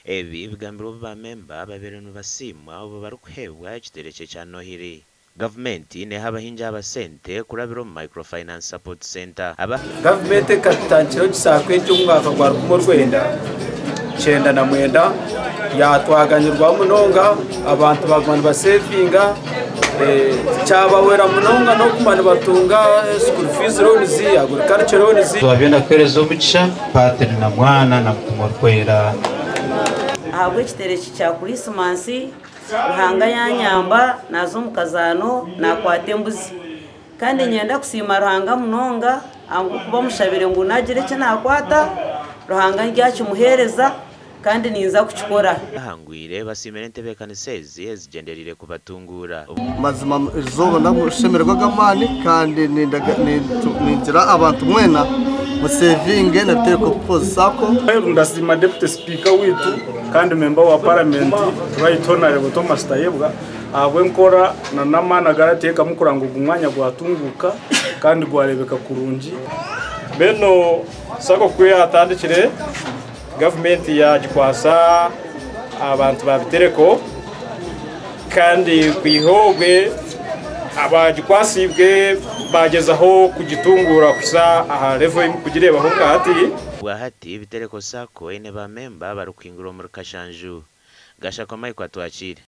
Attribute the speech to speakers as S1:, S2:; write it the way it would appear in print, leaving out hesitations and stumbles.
S1: Ebi bigambirwe obu ba memba babaire nibasiimwa obu barikuheebwa ekiterekye kya Nohiri. Gavumenti neeha abahingi aba sente kurabira omu Microfinance Support Centre. Aba.
S2: Gavumenti ekatutandikiraho ekisaako eki omu mwaka gwa 1999 yatwaganyirwaho munonga abantu baguma nibasevinga kyabahwera munonga n'okuguma nibatunga school fees loans, agriculture loans.
S3: Twabyenda kuhereza omugisha Patri na Mwana na Mutima Orikwera.
S4: Ahabw'ekiterekye kya Kurisimansi Ruhanga yanyamba naaza omu kazaano naakwata embuzi. Kandi niinyenda kusiima Ruhanga munonga ahabw'okuba mushabire ngu naagira eki naakwata, Ruhanga ndyakimuheereza kandi ninza kukikora.
S1: Abahangwire basiimire entebeekanisa ezi ezigyendereire kubatunguura.
S5: Mazima erizooba n'amashemererwa g'amaani kandi ningira abantu mwena musevinge na Bitereko People's Sacco.
S6: Ndasiima Deputy Sipiika waitu kandi memba wa Paramenti Right Honourable Thomas Tayebwa ahabw'enkora na n'amaani agu arateekamu kureba ngu ogu mwanya gwatunguuka kandi gwareebeka kurungi. Mbwenu Sacco ku yaatandikire, gavumenti yaagikwatsa abantu ba Bitereko kandi kwiha obwe abaagikwasiibwe baagyezaho kugitunguura kuhitsya aha level ei murikugireebaho nka hati.
S1: Obwahati, Bitereko Sacco eine ba memba abarikuhingura omuri Kashanju. Gashakwa Michael Atwakiire.